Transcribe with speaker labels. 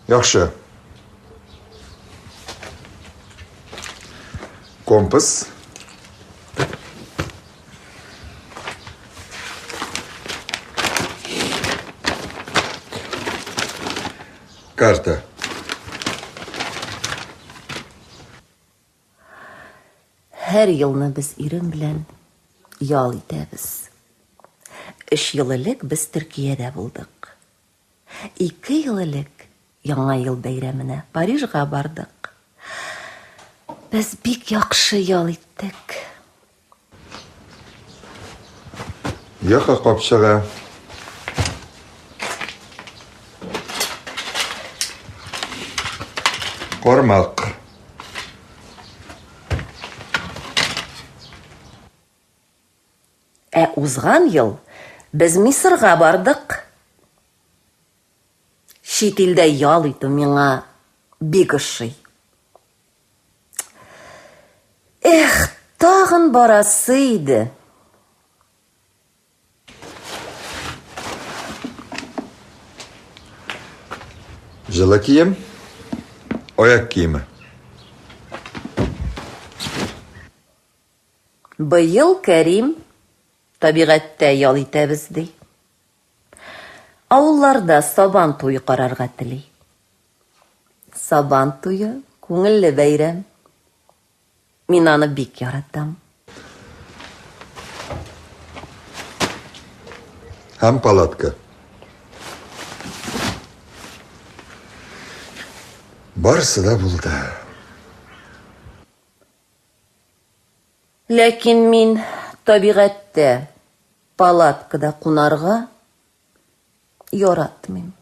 Speaker 1: Яхшы. Компас. Карта.
Speaker 2: Һәр елны без ирем белән ял итәбез. Өч ел элек без Төркиядә булдык. Ике ел элек Яңа ел бәйрәменә Парижга бардык. Без бик яхшы ял иттек.
Speaker 1: Йокы капчыгы. Кармак.
Speaker 2: Ә узган ел без Мисырга бардык. Чит илдә ял итү миңа бик ошый. Эх, тагын барасы иде.
Speaker 1: Җылы кием, аяк киеме.
Speaker 2: Быел Кәрим табигатьтә ял итәбез, ди. Авылларда Сабан туе карарга тели. Сабан туе, күңелле бәйрәм. Мин аны бик яратам.
Speaker 1: Һәм палатка. Барысы да булды.
Speaker 2: Ләкин мин табигатьтә палаткада кунарга яратмыйм.